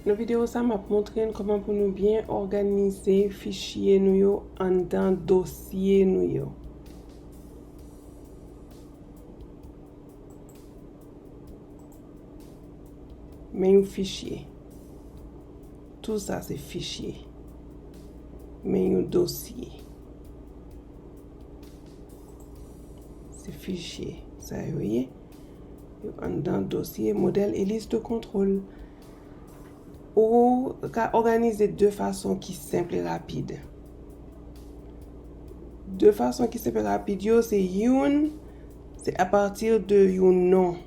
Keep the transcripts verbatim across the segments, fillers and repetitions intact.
Nan videyo sa, m ap montre n kòman pou nou byen òganize fichye nou yo anndan dosye nou yo. Men yon fichye. Tou sa se fichye. Men yon dosye. Se fichye sa yo ye. Yo anndan dosye, modèl e lis de kontwòl. Ou ka òganize de fason ki senp e rapid. De fason ki senp e rapid yo, se youn, se apati de yon non.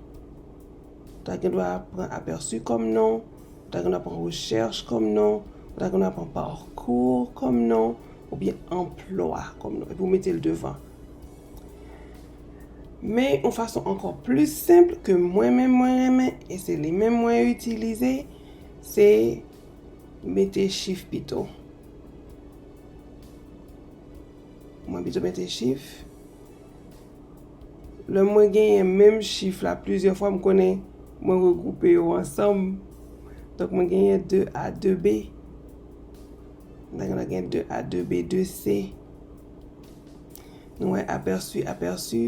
Ou ta gen dwa pran apèsi kòm non, ou ta gen dwa pran rechèch kòm non, ou ta gen dwa pran pakou kòm non, oubyen anplwa kòm non, epi w mete l devan. Men yon fason ankò plis senp ke mwen menm mwen renmen, e se li menm mwen itilize, se mete chif pito. Mwen pito mete chif. Lè mwen genyen menm chif la plizyè fwa, m konnen mwen regwoupe yo ansanm. Donk, mwen genyen de A, de B. Mwen ta gen de A, de B, de C. Nou wè apèsi, apèsi,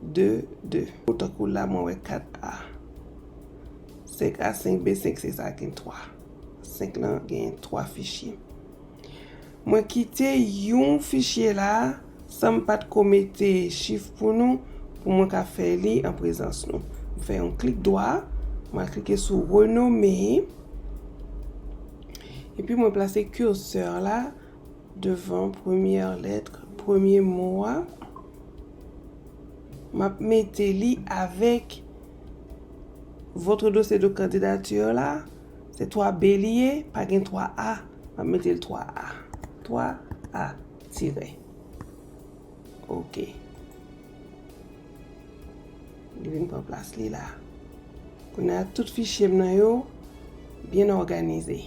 de, de. Tankou la, mwen wè kat A. Senk A, senk B, senk C, sa gen twa. Senk lan gen twa fichye. Mwen kite yon fichye la, san m pa t ko mete chif pou nou, pou mwen ka fè li an prezans nou. M fè yon klik dwa, mwen klike sou renome, epi mwen plase kirsè la devan premyè lèt, premye mo a. M ap mete li avèk votre dossier de candidature la. Se twa B li ye, pa gen twa A. M ap mete l twa A. Twa A tirè. Ok. Li vin pran plas li la. Kounye a, tout fichye m nan yo byen òganize.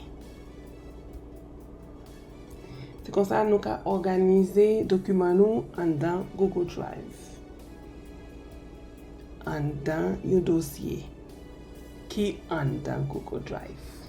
Se konsa nou ka òganize dokiman nou anndan Google Drive. Anndan yon dosye ki anndan Google Drive.